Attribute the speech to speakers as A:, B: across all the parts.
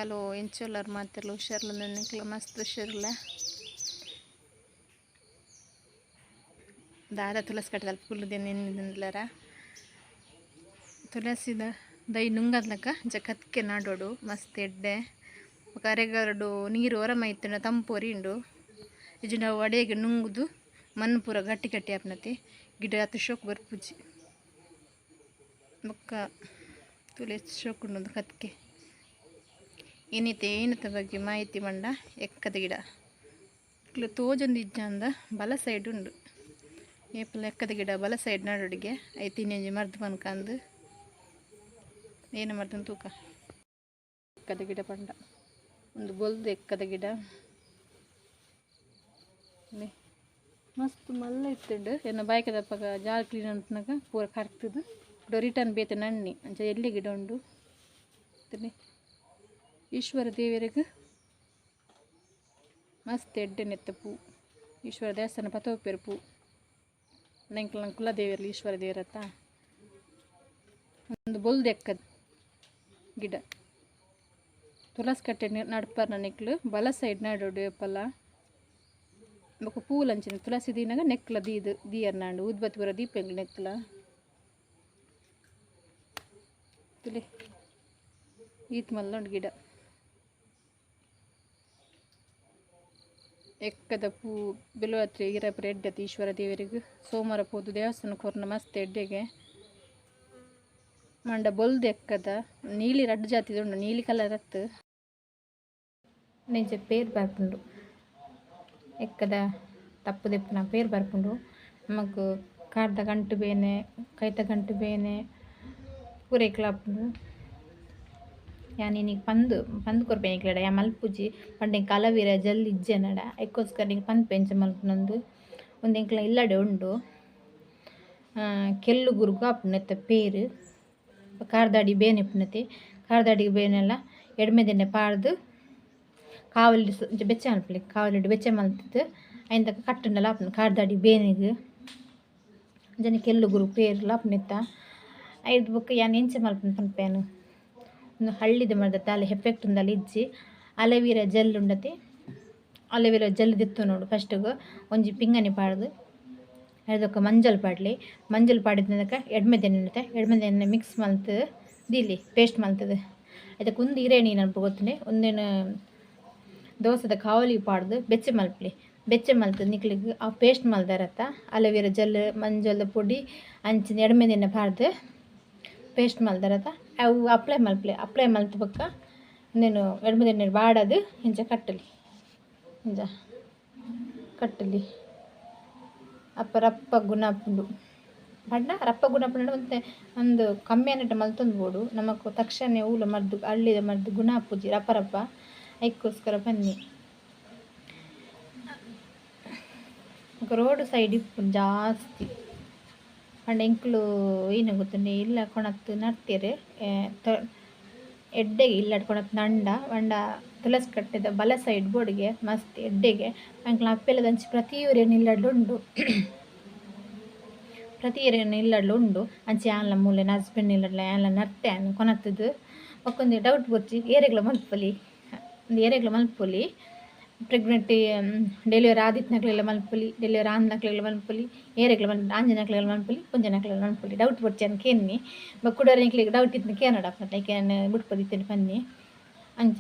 A: Hello ಎಂಚೊಲ್ಲರ್ ಮಾತೆರ್ಲ ಹುಷಾರ್ಲ ನಿಕ್ಲ ಮಸ್ತ್ ಹುಷಾರ್ಲ ದಾದ ತುಳಸಿ ಕಟ್ಟದಲ್ಪ ಕುಲ್ಲುದೆ ನಿಂದಿಲ್ಲರ ತುಳಸಿದ ದೈ ನುಂಗದ್ಲಕ ಜಕತ್ಕೆ ನಾಡೋಡು ಮಸ್ತ್ ಎಡ್ಡೆ ಬೊಕ ಅರೆಗರಡು ನೀರು ಹೊರ ಮೈತುಂಡ ತಂಪು ಒರಿಂಡು ಇಜ್ಜಿಂಡ ಅವು ನುಂಗುದು ಮಣ್ಣು ಪೂರ ಗಟ್ಟಿ ಗಟ್ಟಿ ಆಪುನತೆ ಗಿಡ ಅತ್ ಶೋಕು ಬರ್ಪುಜಿ ಬೊಕ್ಕ ತುಲೆ ಶೋಕುಂಡು ಕತ್ಕೆ ಏನಿತ್ತೆ ಏನತ ಬಗ್ಗೆ ಮಾಹಿತಿ ಮಂಡ ಎಕ್ಕದ ಗಿಡ. ತೋಜೊಂದು ಇಜ್ಜಂದ ಬಲ ಸೈಡ್ ಉಂಡು. ಏಪಲ ಎಕ್ಕದ ಗಿಡ ಬಲ ಸೈಡ್ ನಡುಡಿಗೆ ಐತಿ ಇನ್ನೊಂಜಿ ಮರ್ದ್ ಪನ್ಕಂದು ಏನು ಮರ್ದನ್ ತೂಕ. ಎಕ್ಕದ ಗಿಡ ಪಂಡ ಒಂದು ಬೊಲ್ದು ಎಕ್ಕದ ಗಿಡ. ಮಸ್ತ್ ಮಲ್ಲ ಇತ್ತುಂಡು. ಎನ್ನ ಬಾಯ್ಕದಪ್ಪಗ ಜಾಲ್ ಕ್ಲೀನ್ ಅನ್ಪನಗ ಪೂರ ಕರ್ತದು ರಿಟರ್ನ್ ಬೇತೆ ನಣ್ಣಿ ಅಂಚ ಎಲ್ಲಿ ಗಿಡ ಉಂಡು. ಈಶ್ವರ ದೇವರಿಗೆ ಮಸ್ತ್ ಎಡ್ಡೆ ನೆತ್ತ ಪೂ. ಈಶ್ವರ ದೇವಸ್ಥಾನ ಪತೋಪೆರ್ ಪೂ. ಎಂಕ್ಲ ಕುಲದೇವೆರ್ಲು ಈಶ್ವರ ದೇವರತ್ತ ಒಂದು ಬೊಲ್ದು ಎಕ್ಕದ ಗಿಡ. ತುಳಸಿ ಕಟ್ಟೆ ನಡ್ಪರ್ನ ನೆಕ್ಲು ಬಲ ಸೈಡ್ ನಡೋಡು ಏಪಲ ಬೊಕ ಪೂಲಂಚಿನ ತುಳಸಿ ದೀನಗ ನೆಕ್ಲ ದೀದ್ ದೀಯರ್ನಾಂಡು ಊದ್ಬತ್ತಿ ಪೂರ ದೀಪ ಎಂಕ್ಲ ನೆಕ್ಲ ತುಲೆ ಈತ್ ಮಲ್ಲ ಉಂಡು ಗಿಡ. ಎಕ್ಕದ ಪೂ ಬಿಲ್ವತ್ರೆ ಇರಪುರ ಎಡ್ಡೆತ್ ಈಶ್ವರ ದೇವರಿಗೆ ಸೋಮವಾರ ಪೋದು ದೇವಸ್ಥಾನ ಕೊರ್ನ ಮಸ್ತ್ ಎಡ್ಡೆಗೆ. ಮಂಡ ಬೊಲ್ದು ಎಕ್ಕದ ನೀಲಿ ರಡ್ಡ್ ಜಾತಿದ ಉಂಡು ನೀಲಿ ಕಲರ್ ಅತ್ತ್.
B: ನಿಜ ಪೇರ್ ಬರ್ಪುಂಡು ಎಕ್ಕದ ತಪ್ಪು ದೆಪ್ಪುನ ಪೇರ್ ಬರ್ಪುಂಡು ನಮಕ್ ಕಾರ್ದ ಗಂಟು ಬೇನೆ ಕೈತ ಗಂಟು ಬೇನೆ ಪೂರೈಕ್ಲ ಆಪುಂಡು. ಯಾನ್ ಇನಿಕ್ ಪಂದ್ ಪಂದ್ ಕೊರ್ಪೆ ನಿಕ್ಲೆಡ ಯಾನ್ ಮಲ್ಪುಜಿ ಪಂಡ ಎಂಕ್ ಅಲವೀರ ಜೆಲ್ ಇಜ್ಜೆನಡ ಐಕೋಸ್ಕರ ನಿಕ್ಕ್ ಪನ್ಪೆ ಎಂಚ ಮಲ್ಪುನಂದು ಉಂದು ಎಂಕ್ಲ ಇಲ್ಲಡೆ ಉಂಡು. ಕೆಲ್ಲು ಗುರ್ಗು ಆಪುಂಡು ನೆತ್ತ ಪೇರ್ ಕಾರ್ದಾಡಿ ಬೇನೆ ಇಪ್ಪುನತೆ ಕಾರ್ದಾಡಿ ಬೇನೆಲ ಎಡ್ಮೆ ಪಾಡ್ದ್ ಕಾವಲಿ ಒಂಚ ಬೆಚ್ಚ ಮಲ್ಪುಲೆ ಕಾವಲಿಡ್ ಬೆಚ್ಚ ಮಲ್ತ್‌ದ್ ಐನ್ ತಕ್ಕ ಕಟ್ಟುಂಡಲ ಆಪುಂಡು ಕಾರ್ದಾಡಿ ಬೇನೆಗ್. ಅಂಚನೆ ಕೆಲ್ಲು ಗುರು ಪೇರ್ಲ ಆಪುಂಡು ನೆತ್ತ ಐರ್ದ್ ಬೊಕ್ಕ ಯಾನ್ ಎಂಚ ಮಲ್ಪುನು ಪನ್ಪೆ ಯಾನ್. ಉಂದು ಹಳ್ಳಿದ ಮರ್ದ್ ದಾಲ ಎಫೆಕ್ಟ್ ದಾಲ ಇಜ್ಜಿ. ಅಲೋವೆರಾ ಜೆಲ್ ಉಂಡತೆ ಅಲೋವೆರಾ ಜೆಲ್ ದೆತ್ತೊನೊಡು ಫಸ್ಟ್‌ಗ್ ಒಂಜಿ ಪಿಂಗಾಣಿ ಪಾಡ್ದ್ ಐದೊಕ ಮಂಜಲ್ ಪಾಡ್ಲೆ ಮಂಜಲ್ ಪಾಡಿನಕ ಎಡ್ಮೆದೆಣ್ಣೆ ಉಂಡತೆ ಎಡ್ಮೆದೆಣ್ಣೆ ಮಿಕ್ಸ್ ಮಲ್ತ್ ದೀಲೆ ಪೇಸ್ಟ್ ಮಲ್ತ್‌ದ್ ಐತಕ್ ಉಂದು ಇರೆನಿ ನನ್ಪು ಗೊತ್ತುಂಡೆ ಉಂದೆನ್ ದೋಸೆದ ಕಾವಲಿ ಪಾಡ್ದ್ ಬೆಚ್ಚ ಮಲ್ಪುಲೆ ಬೆಚ್ಚ ಮಲ್ತ್ ನಿಕ್ಲೆಗ್ ಆ ಪೇಸ್ಟ್ ಮಲ್ದರತ ಅಲೋವೆರಾ ಜೆಲ್ ಮಂಜಲ್ದ ಪೊಡಿ ಅಂಚನೆ ಎಡ್ಮೆದೆಣ್ಣೆ ಪಾಡ್ದ್ ಪೇಸ್ಟ್ ಮಲ್ದರತ ಅವು ಅಪ್ಲೈ ಮಲ್ಪುಲೆ ಅಪ್ಲೈ ಮಲ್ತ್ ಬೊಕ್ಕ ಉಂದೆನ್ ಎಡ್ಮೆದೆಣ್ಣೆ ಬಾಡದ್ ಇಂಚ ಕಟ್ಟಲಿ ಇಂಚ ಕಟ್ಟಲಿ ಅಪ್ಪ ರಪ್ಪ ಗುಣ ಆಪುಂಡು ಪಂಡ ರಪ್ಪ ಗುಣ ಆಪುಂಡು ಒಂತೆ ಉಂದು ಕಮ್ಮಿ ಆನಟ ಮಲ್ತೊಂದು ಬೋಡು ನಮಕ್ ತಕ್ಷಣ ಓಲ ಮದ್ದು ಹಳ್ಳಿದ ಮದ್ದು ಗುಣ ಆಪುಜಿ ರಪ್ಪ ರಪ್ಪ ಐಕೋಸ್ಕರ ಪನ್ನಿ. ರೋಡ್ ಸೈಡ್ ಇಪ್ಪುನು ಜಾಸ್ತಿ ಪಂಡ ಎಂಕುಲು ಏನ ಗೊತ್ತುಂಡೆ ಇಲ್ಲ ಕೊನತ್ ನಡ್ತೆರ್ ಎಡ್ಡೆಗೆ ಇಲ್ಲಡ್ ಕೊನತ್ ನಂಡ ಪಂಡ ತುಳಸಿ ಕಟ್ಟೆದ ಬಲ ಸೈಡ್ ಬೋಡಿಗೆ ಮಸ್ತ್ ಎಡ್ಡೆಗೆ ಎಂಕ್ಲ್ನ ಅಪ್ಪೆಲ್ಲದಂಚಿ ಪ್ರತಿ ಒರಿಯನ ಇಲ್ಲಡ್ಲ ಉಂಡು. ಪ್ರತಿ ಒರಿಯನ ಇಲ್ಲಡ್ಲ ಉಂಡು. ಅಂಚ ಯಾನ್ಲ ಮೂಲೆ ಎನ್ನ ಹಸ್ಬೆಂಡ್ ಇಲ್ಲಡ್ಲ ಯಾನ್ಲ ನಡ್ತೆ ಯಾನ್ ಕೊನತ್ತುದು ಬೊಕ ಒಂಜಿ ಡೌಟ್ ಬೊರ್ಚಿ ಏರೆಗ್ಲ ಮಲ್ಪೊಲಿ ಉಂದು ಏರೆಗ್ಲ ಮಲ್ಪೊಲಿ ಪ್ರೆಗ್ನೆಂಟ್ ಡೆಲಿವರಿ ಆದಿತ್ತಿನಕ್ಲೆಗ್ಲ ಮಲ್ಪೊಲಿ ಡೆಲಿವರಿ ಆಂದಿನಕ್ಲೆಗ್ಲ ಮಲ್ಪೊಲಿ ಏರೆಗ್ಲ ಮಲ್ಪೊಲಿ ಆಂಜನಕ್ಲೆಗ್ಲ ಮಲ್ಪೊಲಿ ಪೊಂಜನಕ್ಲೆಗ್ಲ ಮಲ್ಪೊಲಿ ಡೌಟ್ ಬೊರ್ಚಿ ಯಾನ್ ಕೇನ್ನಿ ಬೊಕ ಕುಡೊರ ನಿಕ್ಲೆಗ್ ಡೌಟ್ ಇತ್ತ್ಂಡ ಕೇನೊಡಾಪುಂಡು ಐಕ್ ಯಾನ್ ಬುಡ್ಪದಿತ್ತೆಂಡ ಪನ್ನಿ. ಅಂಚ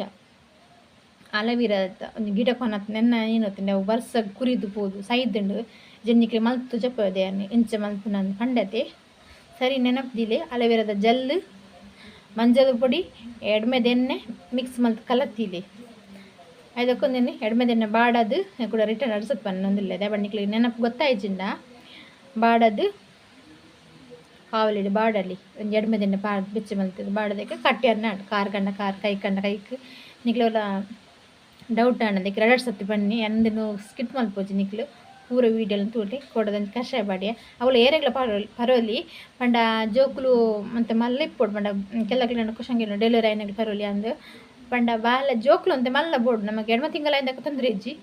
B: ಅಲೋವೆರಾದ ಒಂಜಿ ಗಿಡ ಕೊನತ್ ನೆನ್ನ ಏನ್ ಗೊತ್ತುಂಡೆ ಅವು ಬರ್ಸಗ್ ಕುರಿದ್ ಪೋದು ಸೈದ್ಂಡ್ ಜೆನ್ನಿಕ್ಲೆ ಮಲ್ತ್ ತೋಜಪಾದೆ ಯಾನ್ ಎಂಚ ಮಲ್ಪುನಂದ್ ಪಂಡತೆ ಸರಿ ನೆನಪು ದೀಲೆ ಅಲೋವೆರಾದ ಜೆಲ್ ಮಂಜಲ್ ಪೊಡಿ ಎಡ್ಮೆದೆಣ್ಣೆ ಮಿಕ್ಸ್ ಮಲ್ತ್ ಕಲತ್ತೀಲೆ ಐದಕ್ಕೆ ಒಂದೆಣ್ಣೆ ಎಡ್ಮೆದೆಣ್ಣೆ ಬಾಡದ್ ಕುಡ ರಿಟರ್ನ್ ಅಡ್ಸತ್ ಪನ್ನೊಂದುಲ್ಲೆ ದಾಯೆ ಪಂಡ ನಿಕ್ಲೆಗ್ ನೆನಪು ಗೊತ್ತಾಯಿಜಿಂಡ ಬಾಡದ್ ಕಾವಲಿಡ್ ಬಾಡಲಿ ಒಂಜಿ ಎಡ್ಮೆದೆಣ್ಣೆ ಪಾಡ್ದ್ ಬೆಚ್ಚ ಮಲ್ತ್‌ದ್ ಬಾಡದಕ್ಕೆ ಕಟ್ಯರ್ನಾಂಡ್ ಕಾರ್ ಕಂಡ ಕಾರ್ ಕೈ ಕಂಡ ಕೈಕ್ ನಿಕ್ಲೆ ಡೌಟ್ ಆಂಡ ಐಕ್ ರಡ್ಡ್ ಸರ್ತಿ ಪನ್ನಿ ಅಂದನು ಸ್ಕಿಪ್ ಮಲ್ಪೊಚಿ ನಿಕ್ಲು ಪೂರ ವೀಡಿಯೋನ್ ತೂಲೆ ಕೋಡದಂಚಿ ಕಷಾಯ ಪಾಡ್ಯ ಅವ್ಲು ಏರೆಗ್ಲ ಪರೋಲಿ ಪಂಡ ಜೋಕುಲು ಒಂತೆ ಮಲ್ಲ ಇಪ್ಪೊಡು ಪಂಡ ಕೆಲಕ್ಲೆನ ಕುಶಂಗಿನ ಡೆಲಿವರಿ ಆಯಿನಕ್ಲ್ ಪರೋಲಿ ಅಂದ್ ಪಂಡ ಬಾಲೆ ಜೋಕುಲು ಒಂತೆ ಮಲ್ಲ ಬೋಡು ನಮಕ್ ಎಡ್ಮ ತಿಂಗಳು ಆಯಿನಕ ತೊಂದ್ರೆ ಇಜ್ಜಿ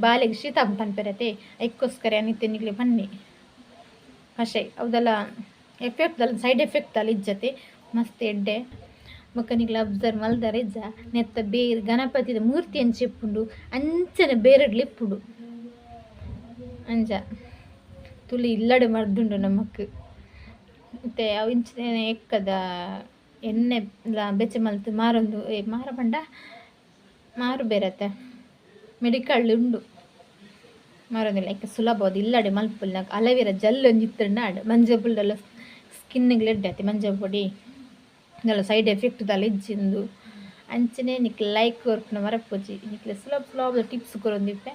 B: ಬಾಲೆಗ್ ಶೀತ ಆಪುಂಡು ಪನ್ಪೆರತೆ ಐಕೋಸ್ಕರ ಯಾನ್ ಇತ್ತೆ ನಿಕ್ಲೆಗ್ ಪನ್ನಿ ಕಷಾಯ ಅವುದೆಲ್ಲ ಎಫೆಕ್ಟ್ ದಾಲ ಸೈಡ್ ಎಫೆಕ್ಟ್ ದಾಲ ಇಜ್ಜತೆ ಮಸ್ತ್ ಎಡ್ಡೆ. ಬೊಕ್ಕ ನಿಕ್ಲ ಅಬ್ಸರ್ವ್ ಮಲ್ದರ ಇಜ್ಜ ನೆತ್ತ ಬೇರ್ ಗಣಪತಿದ ಮೂರ್ತಿ ಅಂಚ ಇಪ್ಪುಂಡು ಅಂಚನೆ ಬೇರೆಡ್ಲ ಇಪ್ಪುಂಡು ಅಂಚ ತುಲಿ ಇಲ್ಲಡೆ ಮರ್ದುಂಡು ನಮಕ್ ಇತ್ತೆ ಅವು ಇಂಚನೆ ಎಕ್ಕದ ಎಣ್ಣೆ ಬೆಚ್ಚ ಮಲ್ತ್ ಮಾರೊಂದು ಮಾರ ಪಂಡ ಮಾರು ಬೇರತ್ತೆ ಮೆಡಿಕಲ್ ಉಂಡು ಮಾರೊಂದಿಲ್ಲ ಐಕ್ ಸುಲಭವಾದ ಇಲ್ಲಡೆ ಮಲ್ಪುಲ್ಲ ಅಲವೇರ ಜಲ್ ಒಂಜಿ ಇತ್ತುಂಡ ಆಂಡ್ ಮಂಜ ಪುಲ್ದೆಲ್ಲ ಸ್ಕಿನ್ನಿಗ್ ಎಡ್ಡೆ ಆತೆ ಮಂಜ ಪೊಡಿ ದಾಲ ಸೈಡ್ ಎಫೆಕ್ಟ್ ದಾಲ ಇಜ್ಜಿ ಅಂಚನೆ ನಿಕ್ ಲೈಕ್ ಕೊರ್ಪುನ ಮರಪೊಚಿ ನಿಕ್ಲೆ ಸುಲಭ ಸುಲಭ ಟಿಪ್ಸ್ ಕೊರೊಂದಿಪ್ಪೆ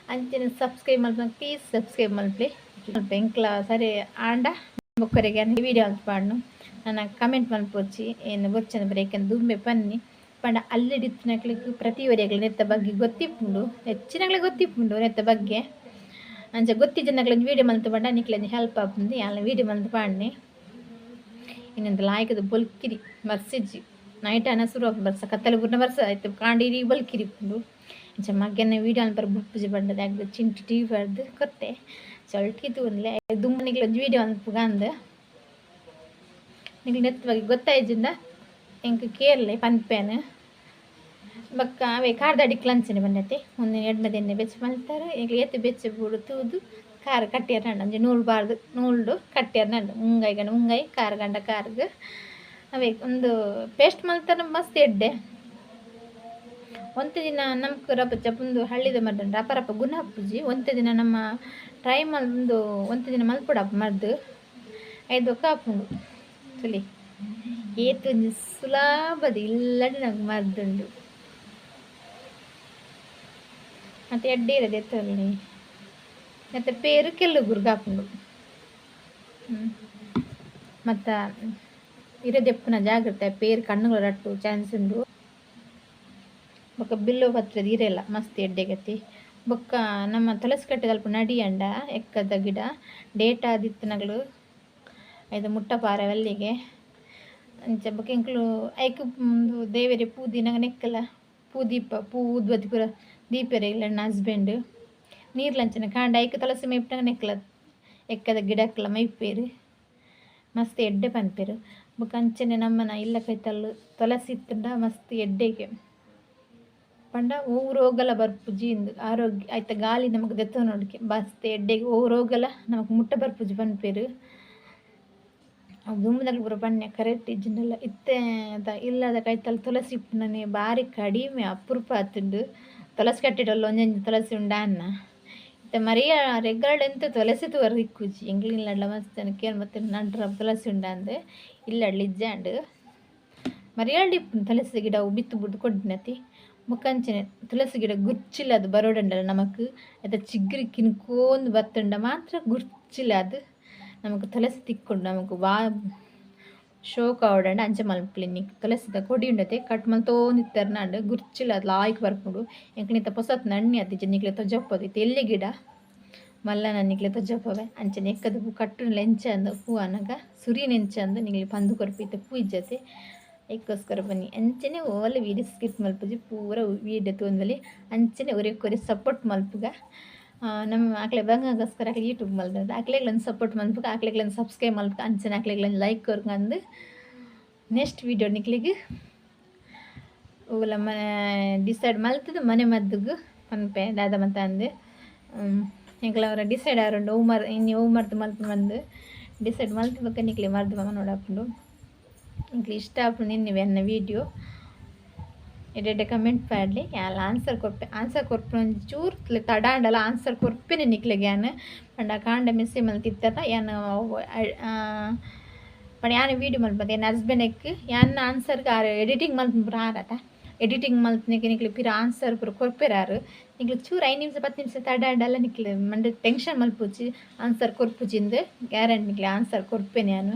B: ಅಂಚನೆ ಸಬ್ಸ್ಕ್ರೈಬ್ ಮಲ್ಪುನ ಪ್ಲೀಸ್ ಸಬ್ಸ್ಕ್ರೈಬ್ ಮಲ್ಪುಲೆ ಎಂಕ್ಲ ಸರಿ ಆಂಡ ಬೊಕ್ಕರಿಗೆ ವೀಡಿಯೋ ಮಲ್ತ್ ಪಾಡ್ನು ನನ ಕಮೆಂಟ್ ಮಲ್ಪೊಚಿ ಏನ್ ಬೊರ್ಚಂದ್ ಬರೆ ದುಂಬೆ ಪನ್ನಿ ಪಂಡ ಅಲ್ಲೆಡ್ ಪ್ರತಿ ಒರಿಯಗ್ಲ ನೆತ್ತ ಬಗ್ಗೆ ಗೊತ್ತಿಪ್ಪುಂಡು ಹೆಚ್ಚಿನಕ್ಲೆ ಗೊತ್ತಿಪ್ಪುಂಡು ನೆತ್ತ ಬಗ್ಗೆ ಅಂಚ ಗೊತ್ತಿಜ್ಜನಕ್ಲೆ ವೀಡಿಯೋ ಮಲ್ತ್ ಪಂಡ ನಿಕ್ಲೆ ಹೆಲ್ಪ್ ಆಪುಂಡು ಯಾನ್ಲ ವೀಡಿಯೋ ಮಲ್ತ್ ಪಾಡ್ನೆ ಇನ್ನೊಂದು ಲಾಯ್ಕದ ಬೊಲ್ಕಿರಿ ಬರ್ಸಿಜ್ಜಿ ನೈಟ್ ಆನ ಸುರು ಆಪುಂಡು ಬರ್ಸ ಕತ್ತಲೆ ಪೂರ್ಣ ಬರ್ಸ ಆಯ್ತು ಕಾಂಡ ಇಡೀ ಬೊಲ್ಕಿರಿ ಇಪ್ಪುಂಡು ಇಂಚ ಮಗ್ಗೆನ ವೀಡಿಯೋ ಮಲ್ಪರೆ ಬುಡ್ಪುಜಿ ಪಂಡದ ಯಾಕ್ ಚಿಂಟು ಟಿವಿ ಪಾಡ್ದು ಕೊರ್ತೆ ಚೊಲ್ಟಿ ತೂಂದ್ಲೆ ದುಂಬು ನಿಕ್ಲೆ ಒಂಜಿ ವೀಡಿಯೋ ಮಲ್ಪುಗ ಅಂದ್ ನಿಕ್ಲೆ ನೆತ್ತ ಬಗ್ಗೆ ಗೊತ್ತಾಯಿಜಿಂದ ಎಂಕ್ ಕೇರ್ಲೆ ಪನ್ಪೇನು ಬೊಕ್ಕ ಅವೇ ಕಾರ್ದಡಿಕ್ಲ ಅಂಚನೆ ಬಂದತೆ ಒಂಜಿ ಎಡ್ಮೆ ದಿನ ಬೆಚ್ಚ ಮಲ್ತಾರ ಎಂಕ್ಲೆ ಏತ್ ಬೆಚ್ಚ ಬೋಡು ತೂದು ಕಾರ್ ಕಟ್ಟಿಯರ್ ಒಂಜಿ ನೂಲು ಬಾರ್ದು ನೂಲ್ಡು ಕಟ್ಟಿಯರ್ ನಂಡು ಮುಂಗೈ ಗಂಡ ಮುಂಗೈ ಕಾರ್ ಗಂಡ ಕಾರ್ಗ್ ಅವೇ ಒಂದು ಪೇಸ್ಟ್ ಮಲ್ತಾರ ಮಸ್ತ್ ಎಡ್ಡೆ ಒಂತೆ ದಿನ ನಮ್ಕ್ ರಪ್ಪ ಚಪುಂದು ಹಳ್ಳಿದ ಮರ್ದುಂಡು ರಪ ರಪ ಗುಣ ಆಪುಜಿ ಒಂತೆ ದಿನ ನಮ್ಮ ಟ್ರೈ ಮಲ್ದು ಒಂತೆ ದಿನ ಮಲ್ಪೊಡಪ್ಪ ಮರ್ದು ಐದು ಬೊಕ್ಕ ಆಪುಂಡು ತುಲಿ ಏತ್ ಒಂಜಿ ಸುಲಭದ ಇಲ್ಲಡೆ ನಮ್ಕ್ ಮರ್ದುಂಡು ಮತ್ತೆ ಎಡ್ಡೆ ಇರದು ಎತ್ತಲ್ಲಿ ಮತ್ತೆ ಪೇರು ಕೆಲ್ಲುಗುರ್ಗ್ ಆಪುಂಡು ಮತ್ತು ಇರೆ ದೆಪ್ಪುನ ಜಾಗ್ರತೆ ಪೇರು ಕಣ್ಣುಗಳು ರಟ್ಟು ಚಾನ್ಸ್ ಉಂಡು ಬೊಕ್ಕ ಬಿಲ್ವ ಪತ್ರದ ಇರೆಲ ಮಸ್ತ್ ಎಡ್ಡೆಗತಿ ಬೊಕ್ಕ ನಮ್ಮ ತುಳಸಿ ಕಟ್ಟೆದಲ್ಪ ನಡಿಯಂಡ ಎಕ್ಕದ ಗಿಡ ಡೇಟ್ ಆದಿತ್ತಿನಗಳು ಐದು ಮುಟ್ಟ ಪಾರೆ ಅಲ್ಲಿಗೆ ಅಂಚ ಬೊಕ್ಕ ಎಂಕುಲು ಐಕ್ ಉಂದು ದೇವೆರೆ ಪೂ ದೀನಗ ನೆಕ್ಕಲ ಪೂ ದೀಪ ಪೂ ಊದ್ಬತ್ತಿ ಪೂರ ದೀಪೆರೆ ಇಲ್ಲ ಎನ್ನ ಹಸ್ಬೆಂಡ್ ನೀರ್ಲಂಚನೆ ಕಾಂಡ ಐಕ್ ತುಳಸಿ ಮೈಪುನಗ ನೆಕ್ಕಲ ಎಕ್ಕದ ಗಿಡಕ್ಲ ಮೈಪೇರು ಮಸ್ತ್ ಎಡ್ಡೆ ಪನ್ಪೆರ್ ಬೊಕ್ಕ ಅಂಚನೆ ನಮ್ಮನ ಇಲ್ಲ ಕೈತಲ್ ತುಳಸಿ ಇತ್ತುಂಡ ಮಸ್ತ್ ಎಡ್ಡೆಗೆ ಪಂಡ ಒವು ರೋಗಲ ಬರ್ಪುಜಿ ಇಂದ್ ಆರೋಗ್ಯ ಐತ ಗಾಳಿ ನಮಕ್ ದೆತ್ತೊನೊಡುಗೆ ಮಸ್ತ್ ಎಡ್ಡೆಗ್ ಒವು ರೋಗಲ ನಮಕ್ ಮುಟ್ಟ ಬರ್ಪುಜಿ ಪನ್ಪೆರ್ ಅವು ದುಂಬುದಕ್ಲು ಪೂರ ಪನ್ನೆ ಕರೆಕ್ಟ್ ಇಜ್ಜಿಂಡಲ ಇತ್ತೆ ಇಲ್ಲದ ಕೈತಲ್ ತುಳಸಿ ಇಪ್ಪುನನೆ ಬಾರಿ ಕಡಿಮೆ ಅಪರೂಪ ಆತುಂಡು ತುಳಸಿ ಕಟ್ಟೆಡ್ ಒಂಜೊಂಜಿ ತುಳಸಿ ಉಂಡಾ ಅನ್ನ ಇತ್ತೆ ಮರಿಯ ರೆಗ್ಯುಲರ್ ಎಂತ ತುಳಸಿ ತೂವರೆ ತಿಕ್ಕುಜಿ ಎಂಕ್ಲೆ ಇಲ್ಲಡ್ಲ ಮಸ್ತ್ ಕೇನ್ ಮತ್ತೆ ನಡ್ರ ತುಳಸಿ ಉಂಡಾಂದ್ ಇಲ್ಲಡ್ಲ ಇಜ್ಜಾಂಡ್ ಮರಿಯಾಲ್ಡ್ ಇಪ್ಪುಂಡು ತುಳಸಿ ಗಿಡ ಅವು ಬಿತ್ತ್ ಬುಡ್ದು ಕೊಡ್ಡಿನತಿ ಬೊಕ ಅಂಚನೆ ತುಳಸಿ ಗಿಡ ಗುರ್ಚಿಲ್ ಅದು ಬರೋಡಂಡಲ ನಮಕ್ ಐತ ಚಿಗ್ರಿ ಕಿನ್ಕೋಂದು ಬತ್ತುಂಡ ಮಾತ್ರ ಗುರ್ಚಿಲ್ ಅದು ನಮಕ್ ತುಳಸಿ ತಿಕ್ಕುಂಡು ನಮಕ್ ವಾ ಶೋಕ್ ಆವೊಡಂಡ ಅಂಚ ಮಲ್ಪುಲೆ ನಿಕ್ ತುಳಸಿದ ಕೊಡಿ ಉಂಡತೆ ಕಟ್ ಮಲ್ತೊಂದು ಇತ್ತೆರ್ನಾಂಡ್ ಗುರ್ಚಿಲ್ ಅದು ಲಾಯ್ಕ್ ಬರ್ಪುಂಡು ಎಂಕ್ಲೆ ಇತ್ತೆ ಪೊಸತ್ ನಣ್ಣಿ ಆತಿಜಿ ನಿಕ್ಲೆ ತೊಜಪ್ಪೊಡು ಇತ್ತೆ ಎಲ್ಯ ಗಿಡ ಮಲ್ಲ ನಿಕ್ಲೆ ತೊಜಪ್ಪವೆ ಅಂಚನೆ ಎಕ್ಕದ ಪೂ ಕಟ್ಟುನಲ ಎಂಚ ಅಂದ್ ಪೂ ಆನಗ ಸುರಿನ ಎಂಚ ಅಂದ್ ನಿಕ್ಲೆ ಪಂದ್ ಕೊರ್ಪೆ ಇತ್ತೆ ಪೂ ಇಜ್ಜತೆ ಐಕೋಸ್ಕರ ಬನ್ನಿ ಅಂಚನೆ ಓಲ ವೀಡಿಯೋ ಸ್ಕಿಪ್ ಮಲ್ಪುಜಿ ಪೂರ ವೀಡಿಯೋ ತೂವೊಂದುಲ್ಲೆ ಅಂಚನೆ ಒರಿಯೊರಿ ಸಪೋರ್ಟ್ ಮಲ್ಪುಗ ನಮ್ಮ ಅಕ್ಲೆ ಬಂಗಗೋಸ್ಕರ ಅಕ್ಲೆ ಯೂಟ್ಯೂಬ್ ಮಲ್ದದ ಅಕ್ಲೆಗ್ಲ ಸಪೋರ್ಟ್ ಮಲ್ಪುಗ ಅಕ್ಲೆಗ್ಲ ಸಬ್ಸ್ಕ್ರೈಬ್ ಮಲ್ಪುಗ ಅಂಚನೆ ಅಕ್ಲೆಗ್ಲ ಲೈಕ್ ಕೊರ್ಕ ನೆಕ್ಸ್ಟ್ ವೀಡಿಯೋ ನಿಕ್ಲೆಗ್ ಒವ್ಲ ಮನೆ ಡಿಸೈಡ್ ಮಲ್ತುದು ಮನೆ ಮದ್ದುಗು ಪನ್ಪೆ ದಾದ ಮಂತ ಅಂದ್ ಎಂಕ್ಲ ಅವರ ಡಿಸೈಡ್ ಆರುಂಡು ಒವು ಮರ್ ಇನಿ ಒವು ಮರ್ದ್ ಮಲ್ಪುನು ಪಂದ್ ಡಿಸೈಡ್ ಮಲ್ತ್ ಬೊಕ್ಕ ನಿಕ್ಲೆ ಮರ್ದ್ ಪನೊಡಾಪುಂಡು ಎಂಕ್ಲೆ ಇಷ್ಟ ಆಪುಂಡು ಎನ್ನುವೆ ಎನ್ನ ವೀಡಿಯೋ ಎಡ್ಡೆ ಎಡ್ಡೆ ಕಮೆಂಟ್ ಪಾಡ್ಲೆ ಯಾನ್ಲ ಆನ್ಸರ್ ಕೊರ್ಪೆ ಆನ್ಸರ್ ಕೊರ್ಪುನ ಒಂಜಿ ಚೂರು ತಡ ಆಂಡಲ ಆನ್ಸರ್ ಕೊರ್ಪೆನೆ ನಿಕ್ಲೆಗ್ ಯಾನ್ ಪಂಡ ಕಾಂಡೆ ಮೆಸೇಜ್ ಮಲ್ತಿತ್ತೆರ್ನ ಯಾನ್ ಪಂಡ ಯಾನ್ ವೀಡಿಯೋ ಮಲ್ಪುನತೆ ಎನ್ನ ಹಸ್ಬೆಂಡ್ ಯಾನ್ ಆನ್ಸರ್ಗ್ ಆರ್ ಎಡಿಟಿಂಗ್ ಮಲ್ಪುನ ಪೂರ ಆರತ ಎಡಿಟಿಂಗ್ ಮಲ್ಪುನೆಕ್ ನಿಕ್ಲೆ ಪಿರ ಆನ್ಸರ್ ಪೂರ ಕೊರ್ಪೆರ್ ಆರ್ ನಿಕ್ಲೆ ಚೂರು 5 ನಿಮಿಷ 10 ನಿಮಿಷ ತಡ ಆಂಡಲ ನಿಕ್ಲೆ ಮಂಡೆ ಟೆನ್ಷನ್ ಮಲ್ಪೊಚಿ ಆನ್ಸರ್ ಕೊರ್ಪುಜಿಂದ್ ಗ್ಯಾರಂಟಿ ನಿಕ್ಲೆ ಆನ್ಸರ್ ಕೊರ್ಪೆನೆ ಯಾನ್.